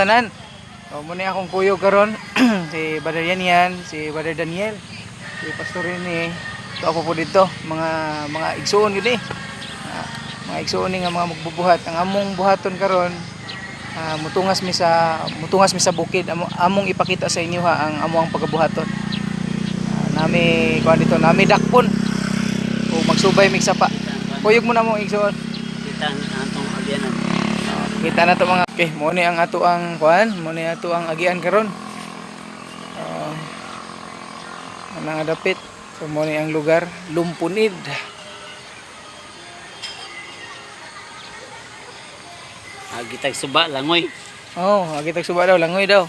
Tanan. So, muna akong kuyog karon si Brother Yan Yan, si Brother Daniel, si Pastor Rene. So ako po dito, mga igsuon yun eh. Mga igsuon ni nga mga magbubuhat. Ang among buhaton karon, mutungas mi sa bukid. Among ipakita sa inyo ha ang among pagabuhaton. Nami kuan dito, nami dakpon. O magsubay mig sapa. Kuyog mo na mo, igsuon. Kita ang atong agyanan. Kita na to mga, okay, mo ni ang ato ang kuan, mo ni ato ang agian karon. Nga dapit. So mo ni ang lugar Lumpunid. Agitag suba langoy. Oh, agi tag suba daw, langoy daw.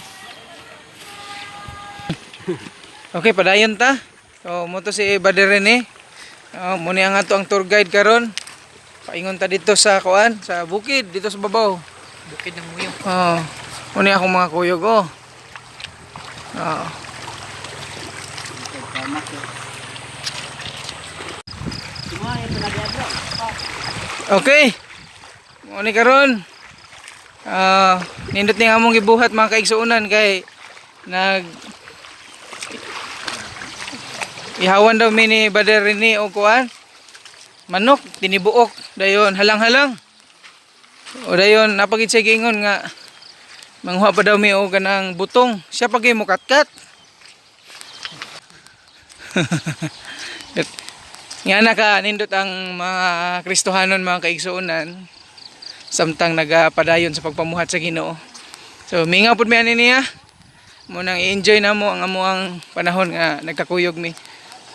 Okay, padayon ta. So mo to si Brother Rene. Oh, mo ni ang ato ang tour guide karon. Paingon ta dito sa kuan, sa bukid dito sa babaw. Bukid ng muyo. Oh, mo ni akong mga kuyog oh. Oh. Okay. Mo ni karon. Nindot ni ang among gibuhat, mga kaigsuonan, kay nag ihawan daw mi ni Brother Rene og kuan. Manok tinibuok dayon halang-halang. O dayon napagid siya giingon nga manguha pa daw mi og kanang butong. Siya pa gyud mukatkat. Nga naka nindot ang mga Kristohanon, mga kaigsuonan, samtang nagapadayon sa pagpamuhat sa Ginoo. So mingaw pud mi ani niya. Mo nang i-enjoy na mo ang amuang panahon nga nagkakuyog mi.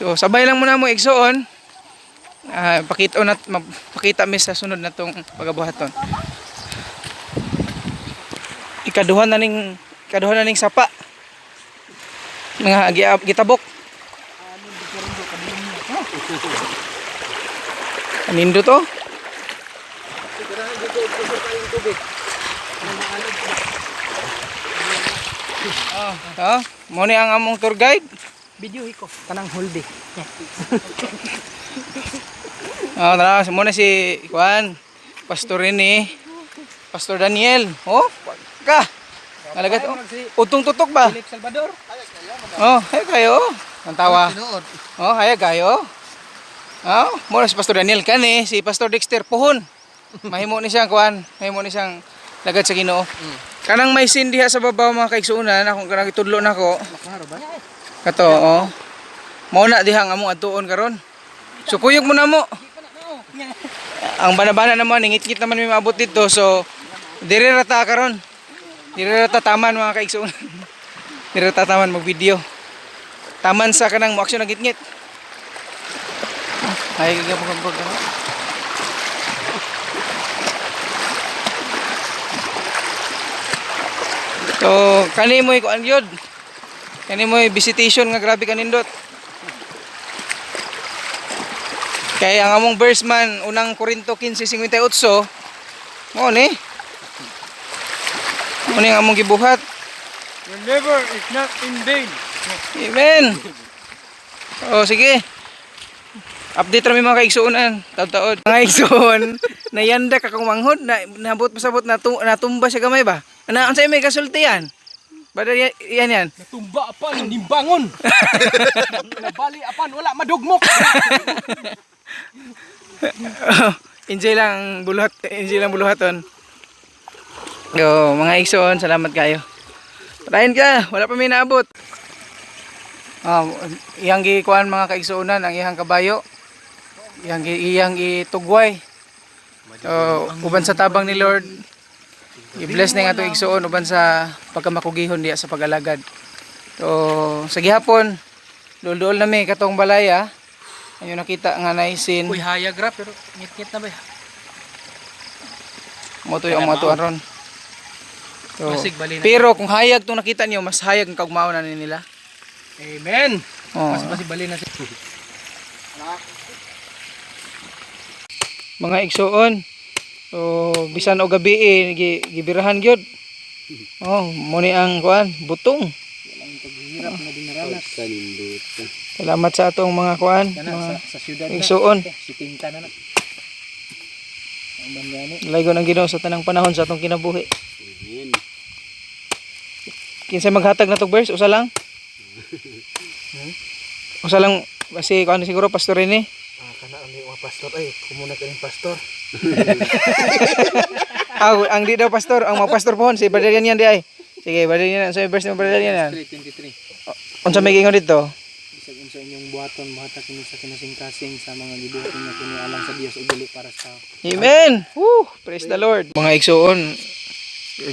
So sabay lang muna mo, igsuon. Pakita na pakita mi sa sunod na tong pagabuhaton. Ikaduha na ning sapa. Nga gitabok. Anindo to? Oh, oh, mo ni ang among tour guide. Video ko kanang holdi. Oh, tara, mo na si Juan, Pastor Rene, Pastor Daniel. Oh, ka. Alagat oh. Utong tutok ba? Philip Salvador. Oh, hay kayo. Ang tawa. Oh, hay kayo. Oh, mo na si Pastor Daniel kani, si Pastor Dexter puhon. Mahimo ni siyang kuan, mahimo ni siyang lagad sa Ginoo. Kanang may sin diha sa babaw, mga kaigsuonan, akong kanang gitudlo nako. Kato, oh. Mao na diha ang among adtuon karon. So kuyog mo na mo. Ang bana-bana naman, ngit-ngit naman may maabot dito. So dire ra ta karon. Dire ra ta taman, mga kaigsuonan. Dire ra ta taman mag-video. Taman sa kanang mo aksyon ngit-ngit. Ay, gagapag ano. So, kani mo kuan gyud. Kani mo visitation nga grabe kanindot. Kay ang among verse man, Unang Korinto 15:58. Mo ni. Mo ni ang among gibuhat. Your labor is not in vain. Amen. Oh, sige. Update rami mga kaigsuonan, taod-taod. Mga igsuon, nayanda ka kung manghod, na, nabot pasabot na natumba siya gamay ba? Ana, unsay may kasulti yan? Bada yan yan. Yan. Natumba apan, nimbangon. Nabali apan, wala madugmok. Enjoy lang ang buluhat, enjoy lang buluhaton. Yo, mga igsoon, salamat kayo. Patayin ka, wala pa may naabot. Iyang gikuan, mga kaigsuonan, ang iyang kabayo. Iyang gitugway. So, uban sa tabang ni Lord, i-bless na nga itong igsuon uban sa pagkamakugihon diya sa pag-alagad. So, sa gihapon, dul-dul na mi katong balaya. Ayun nakita nga naisin. Uy, hayag ra, pero ngit-ngit na ba? Mo to yung mga tuan ron. So, Basig, bali na. pero kung hayag tong nakita niyo, mas hayag ang kaugmaon na ni nila. Amen. Oo. Mas basi bali na siya. Mga igsuon. So bisan og gabi eh, gibirahan gyud. Oh, mo ni ang kuan, butong. Hirap na dinaranas. Kanindot. Salamat sa atong mga kuan, Kana mga sa syudad na. igsuon. Si Tinta na na. Ang bandani. Laygon ang Ginoo sa tanang panahon sa atong kinabuhi. Amen. Kinsa maghatag na tog verse? Usa lang? Usa lang si kuan siguro, Pastor Rene. Ah, kana ang mga pastor ay kumuna ka ning pastor. Ah, ang di daw pastor, ang mga pastor pohon si Brother yan di ay. Sige, Brother yan, sa verse ni Brother yan. 3:23. Unsa may gingon dito? Bisag unsa inyong buhaton, mohatag kini sa kinasingkasing sa mga gibuhat ninyo kini alang sa Dios ug dili para sa tao. Amen. Woo, praise the Lord. Mga igsuon,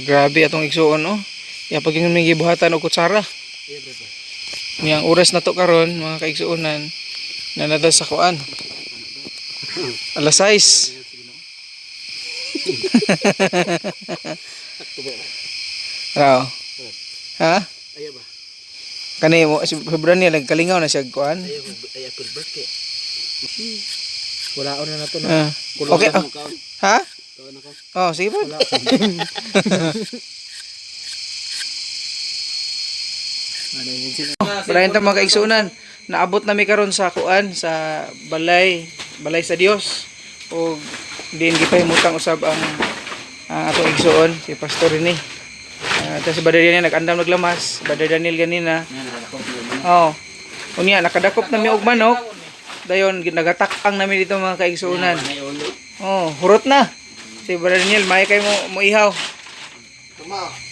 grabe atong igsuon, oh. Ya pag ingon may gibuhatan og kutsara. Niyang oras na to karon, mga kaigsuonan, na nata sa kuan. Alas 6. Raw. Ha? Ayaw ba? Kani mo si Brani nagkalingaw na siya og kuan. Ayaw ay apple birthday. Wala na na to no. Ah. Okay. Oh. Ha? Oh, sige po. Balayan ta, mga kaigsunan. Naabot na mi karon sa kuan sa balay, balay sa Dios. O diin gipahimutang usab ang atong igsuon si Pastor Rene. Uh, si Brother Daniel nag-andam naglamas, Brother Daniel ganina. Oh. Unya nakadakop na mi og manok. Dayon nagatak-ang nami dito, mga kaigsuonan. Oh, hurot na. Si Brother Daniel, may kay mo mo ihaw. Tuma.